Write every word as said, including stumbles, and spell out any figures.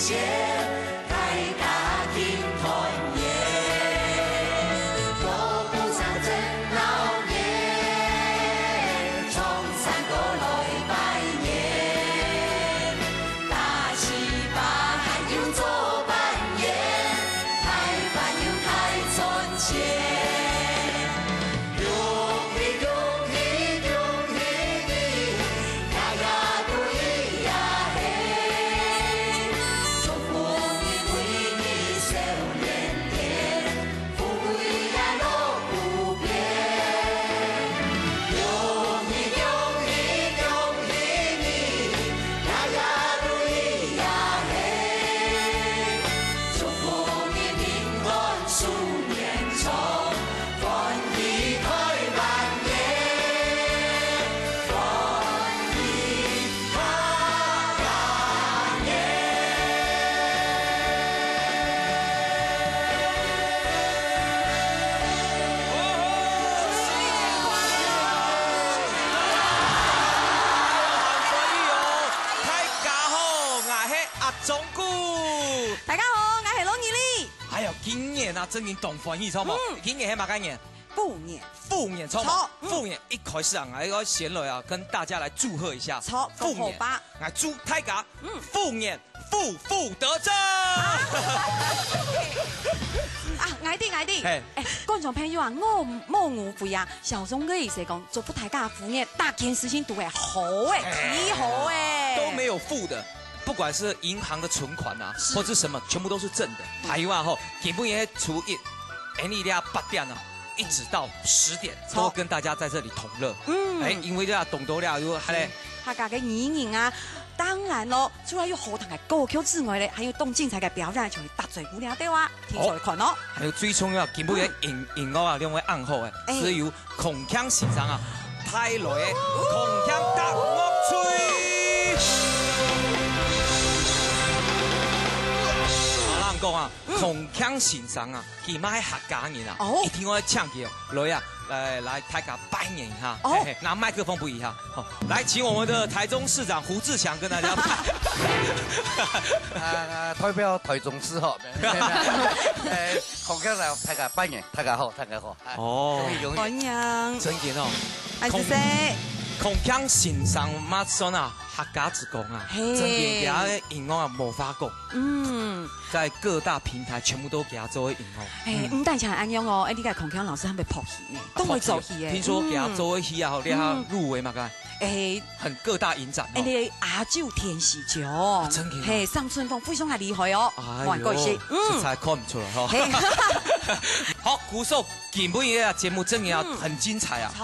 大家緊團圓，鑼鼓聲真鬧熱，唱山歌來拜年，打粢粑還有做粄圓，大飯又大餐錢。 恭喜恭喜恭喜你，呀呀對呀嘿，祝福你每日笑連連，富貴呀樂無邊。恭喜恭喜恭喜你，呀呀對呀嘿，祝福你平安 大家好，𠊎係阿忠牯。大家好，𠊎係羅怡俐。哎喲，今年啊，真經當歡喜，著無？嗯。今年係麼个年？ 虎年。虎年，著無？著，嗯。虎年一開始啊，𠊎愛先來啊，跟大家來祝賀一下。著，虎年，恭喜發。𠊎祝大家，嗯。虎年虎虎得正。啊，𠊎知，𠊎知。嘿。哎，觀眾朋友啊，我無誤會啊，小鍾哥意思講，祝福大家虎年大件事情都會好誒，哎。奇好誒。都沒有負的，不管是銀行的存款啊，是。或是什麼，全部都是正的。嗯。還有啊，吼，今晡日初一，恁呢个八點啊， 一直到十點，著。都跟大家在這裡同樂。嗯。哎，因為這下當多了，有，還咧。客家个藝人啊，當然咯，除了有好聽个歌曲之外咧，還有當精彩个表演，就會搭嘴鼓了，對啊，聽出來看哦。還有最重要，今晡日个音，音樂啊，兩位暗號哎，哎。是由孔鏘先生啊，帶來个孔鏘打樂隊。好，𠊎講啊，嗯。孔鏘先生啊， 佢嘛係客家人啊，哦。一定愛請佢哦，來啊，來，來，大家拜年一下，哦。嘿嘿，拿麥克風分佢一下，好，來，請我們的台中市長胡志強跟大家拜。啊，代表台中市吼，沒有，沒有，沒有。哎，孔鏘來，大家拜年，大家好，大家好，哎，哦。恭喜，恭喜。歡迎。真个哦。還係誰？孔，孔鏘先生嘛算啊，客家之光啊，嘿。真个，佢个音樂啊，無話講。嗯。 在各大平台全部都給佢做个音樂。嘿，嗯。毋單淨恁樣哦，哎，你个孔鏘老師還會拍戲呢，啊，當會做戲誒。拍戲哦。聽說佢做个戲啊，嗯。吼，你還入圍嘛，該。嗯。哎。很各大影展，吼。哎，你亞洲電視獎。啊，真的啊。嘿，《上春風》非常个厲害哦，哎喲，還過去。嗯。實在看毋出來，吼。嘿。好，鼓手，今晡日个節目真个啊，嗯。很精彩啊。著。